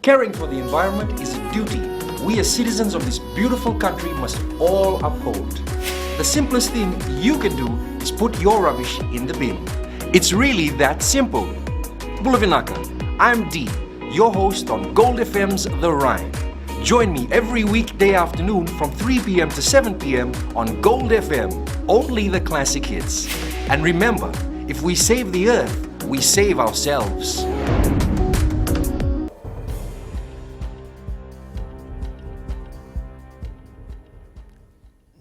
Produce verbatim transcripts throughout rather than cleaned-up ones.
Caring for the environment is a duty we as citizens of this beautiful country must all uphold. The simplest thing you can do is put your rubbish in the bin. It's really that simple. Bula vinaka, I'm Dee, your host on Gold F M's The Rhyme. Join me every weekday afternoon from three p.m. to seven p.m. on Gold F M, only the classic hits. And remember, if we save the earth, we save ourselves.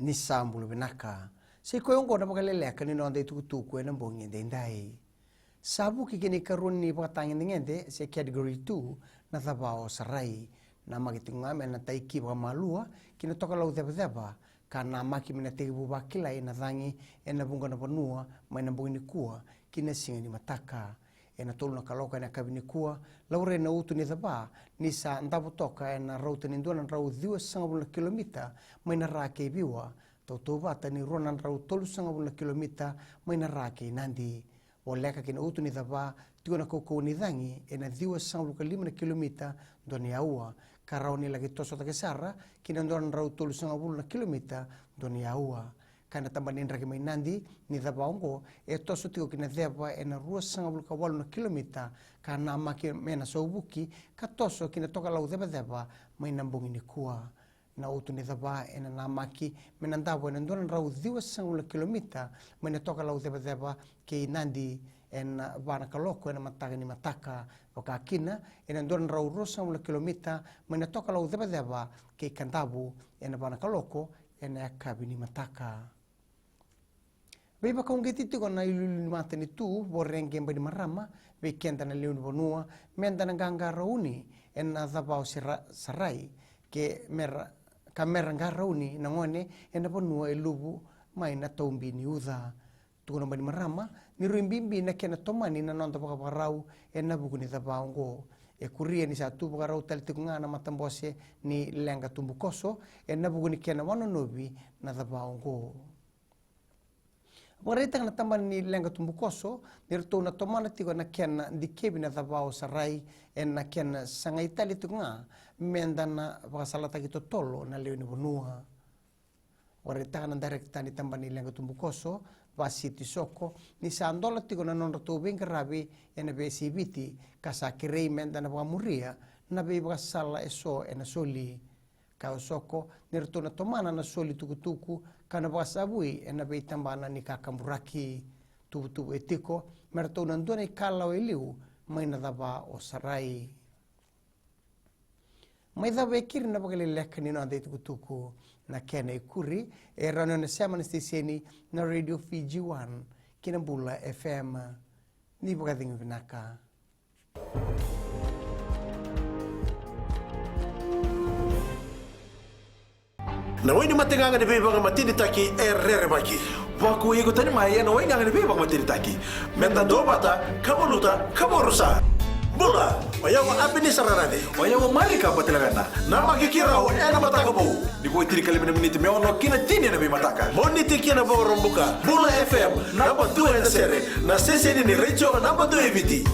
Ni sa bula vinaka. Sa i koya oqo na vakaleleka ni noda itukutuku ena bogi edaidai. Sa vuki ki na ikarua ni vakatagedegede se category two na cava o Sarai. Namaki tiko ga me na taiki vakamalua ki na tokalau cevaceva, ka namaki me na tekivu vakilai na cagi ena vuqa na vanua mai na bogi nikua ki na siga ni mataka. Ena tolu na kaloko ena yakavi nikua, laurai na utu ni cava ni sa davo toka ena rauta ni dua na drau ciwasagavulu na kilomita mai Nara kei Viwa, tautauvata ni rua na drau tolusagavulu na kilomita mai Nara kei Nadi. Voleka ki na utu ni cava, tiko na kaukauwa ni cagi ena ciwasagavulu ka lima na kilomita dua na aua, ka rawa ni laki tosotaki sara ki na dua na drau tolusagavulu na kilomita dua na aua. Ka na tabana ni draki mai Nadi, ni cava oqo e toso tiko ki na ceva ena ruasagavulu ka walu na kilomita, ka namaki me na sauvuki ka toso ki na tokalau cevaceva mai na bogi nikua. Na utu ni cava ena namaki me na davo ena dua na drau ciwasagavulu na kilomita mai na tokalau cevaceva kei Nadi ena va na kaloko ena mataka ni mataka. Vaka kina, ena dua na drau ruasagavulu na kilomita mai na tokalau cevaceva kei Kadavu ena va na kaloko ena yakavi ni mataka. Veivakauqeti tiko na iliuliu ni matanitu Voreqe Bainimarama vei keda na lewe ni vanua, me da na qaqarauni ena cava o Sera-, Sarai, ke mera, ka mera qarauni na gone ena vanua e luvu mai na taubi ni uca. Tukuna o Bainimarama ni rui bibi na kena tomani na noda vakavakarau ena vuku ni cava oqo. E kuria ni sa tu vakarau tale tiko ga na matabose ni leqa tubukoso ena vuku ni kena wanonovi na cava oqo. Vakaraitaka na tabana ni leqa tubukoso ni ratou na tomana tiko na kena dikevi na cava o Sarai ena kena sagai tale tiko ga me da na vakasalataki totolo na lewe ni vanua. Vakaraitaka na dairekita ni tabana ni leqa tubukoso, Vasiti Soko, ni sa dola tiko na nodratou veiqaravi ena veiyasai Viti, ka sa kerei me da na vakamuria na veivakasala eso ena soli. Kaya o Soko ni ratou na tomana na soli tukutuku ka na vakasavui ena veitabana ni kakaburaki. Tuvatuva e tiko me ratou na dua na ikalawa e liu mai na cava o Sarai. Mai cava e keri na vakaleleka ni noda itukutuku, na kena ikuri e rawa ni o na sema na siteseni na Radio Fiji One kei na Bula F M. Ni vakacegu vinaka. Na wai ni mategaga ni veivakamatenitaki e rerevaki. Vakuai iko tani mai ena waigaga ni veivakamatenitaki. Me da duavata, ka valuta, ka vakarusa. Bula, o yau o Apenisa Rarace. O yau o Marika Batilavena. Namaki keirau ena Mataka Vou. Ni vo e tinikalima na miniti me ono ki na tini ena veimataka. Moniti ki na Vakaraubuka. Bula F M, naba dua ena sere. Na siteseni ni retio naba dua e Viti.